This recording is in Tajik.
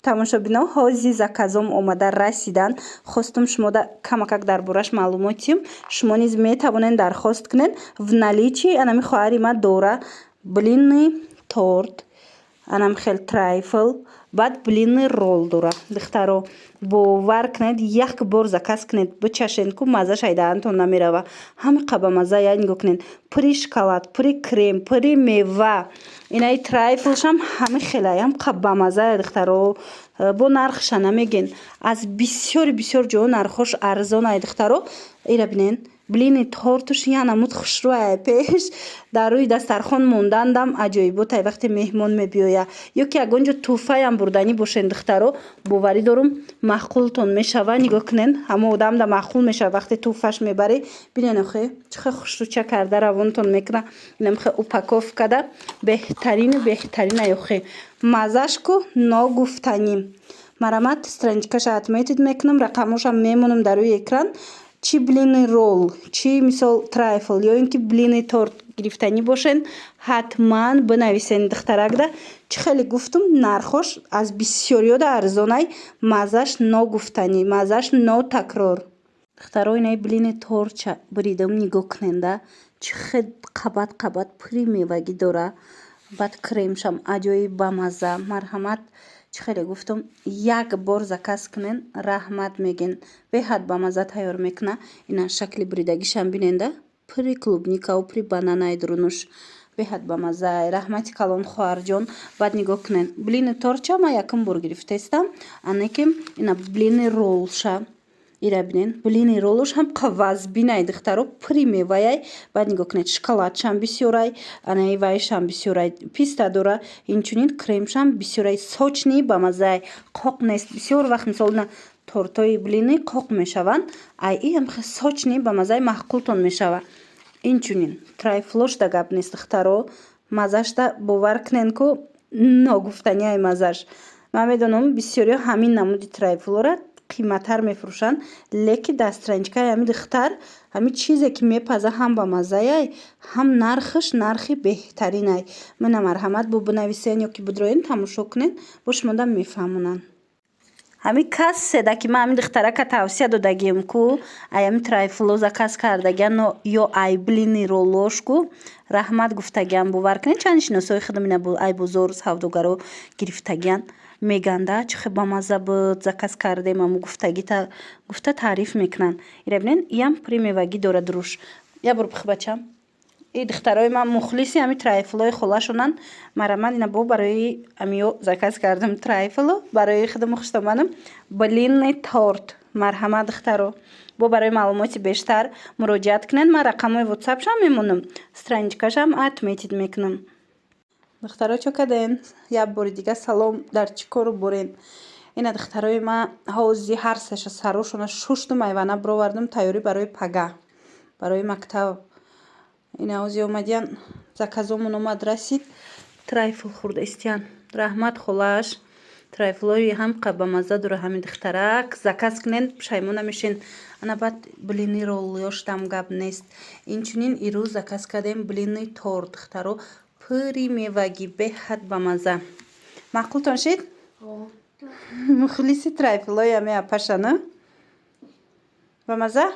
Тамошобино, ҳози заказом омада расидан. Хостум шумода камакак дар бораш маълумот диҳем. Шумо низ метавонед дархост кунед. В наличии анами хоҳари ма дора блинный торт, анам хел трайфл, баъд блинный ролл дора. Духтаро, бовар кунед, як бор заказ кунед, бичашед ку, маззаш ай даҳантон намерава. Ҳамиқа ба мазза я, нигоҳ кунед: пури шоколад, пури крем, пури мева. Инаи трайфлшам ҳами хелай, ҳамқа бамаззая. Духтаро, бо нархша намегӯен, аз бисёри бисёр ҷоҳо нархҳош арзонай. Духтаро, ира бинен, блинный тортуш янамуд хушрӯяй, пеш дар рӯи дастархон мондандам аҷоиботай. Вақте меҳмон мебиёя ё ки ягон ҷо тӯҳфаям бурданӣ бошен, духтаро, боварӣ дорум, маъқултон мешава. Нигоҳ кунен, ҳамо одамда маъқул мешава, вақте тӯҳфаш мебарӣ. Бинен охе, чӣ хел хушрӯча карда равонтон мекуна. Инам хел упаковкада беҳтарину беҳтаринай. Охе, маззаш ку ногуфтанӣ. Марҳамат, страничкаша отметить мекунам, рақамҳошам мемонам дар рӯи экран. Чӣ блинный ролл, чӣ мисол трайфл ё ин ки блинный торт гирифтанӣ бошен, ҳатман бинависен духтаракда. Чӣ хеле гуфтум, нархҳош аз бисёриёда арзонай, маззаш ногуфтанӣ, маззаш нотакрор. Духтаро, инаи блинный тортча буридам, нигоҳ куненда, чӣ хел қабат қабат пури мевагӣ дора. Баъд кремшам аҷоиб бамазза. Марҳамат, чӣ хеле гуфтум, як бор заказ кунен, раҳмат мегӯен. Беҳад бамазза тайёр мекуна. Ина шакли буридагишам биненда, пури клубникаву пури бананай дурунуш, беҳад бамаззаай. Раҳмати калон, хоҳарҷон. Баъд нигоҳ кунед, блинный тортча ман якум бор гирифтаистам, анеки ина блинный роллша ира бинен. Блинный роллош ҳам вазбинай, духтаро, пури меваяй. Баъд нигоҳ кунед, шоколадшам бисёрай, анаи вайшам бисёрай, писта дора, инчунин кремшам бисёрай, сочный, бамаззаай, қоқ нест. Бисёр вақт мисол ина тортҳои блинный қоқ мешаванд, ай иам сочный, бамаззаи, маъқултон мешава. Инчунин трайфлошда гап нест, духтаро, маззашда бовар кунед ку, ногуфтаниай маззаш. Ман медонам, бисёриҳо ҳамин намуди трайфлора қиматтар мефурӯшанд, лекин дар страничкаи ҳамин духтар ҳамин чизе ки мепаза, ҳам бамаззаяй, ҳам нархаш нархи беҳтаринай. Мана, марҳамат, бо бинависен ё ки бидроен, тамошо кунед, бо шумода мефаҳмонанд. Ҳамин каседа ки ман ҳамин духтарака тавсия додагием ку, ай ҳамин трайфло заказ кардагиан ё ай блинный роллош ку, раҳмат гуфтагиан. Бовар кунед, чанд шиносои худам ина ай бозор савдогаро гирифтагиан, меганда: «Чӣ хел бамазза буд, заказ кардем аму гуфтагита», гуфта таъриф мекунанд. Ира бинед, иам пури мевагӣ дора дуруш. Як бор бихӯ, бачам. И духтарои ман мухлиси ҳамин трайфлои холашонанд. Марҳамат, ина бо барои амиё заказ кардам трайфло, барои худаму хуштоманам блинный торт. Марҳамат, духтаро, бо барои маълумоти бештар муроҷиат кунед. Ман рақамҳои ватсапшам мемонам, страничкашам отметить мекунам. Духтаро, чо карден? Як бори дига салом. Дар чӣ кору борен? Ина, духтарои ман, ҳози ҳар сеша сарошона шушту майвана бировардам, тайёрӣ барои пага, барои мактаб. Ина ҳози омадиян, заказомон омад, расид, трайфл хӯрда истиян. Раҳмат, холааш, трайфлҳои ҳамқа бамазза дора ҳамин духтарак. Заказ кунед, пушаймон намешен. Ана баъд блинный роллёштам гап нест. Инчунин ирӯз заказ кардем блинный торт, духтаро, пури мевагӣ, беҳад бамазза. Маъқултон шид? Мухлиси трайфлҳои ҳами апашана бамазза.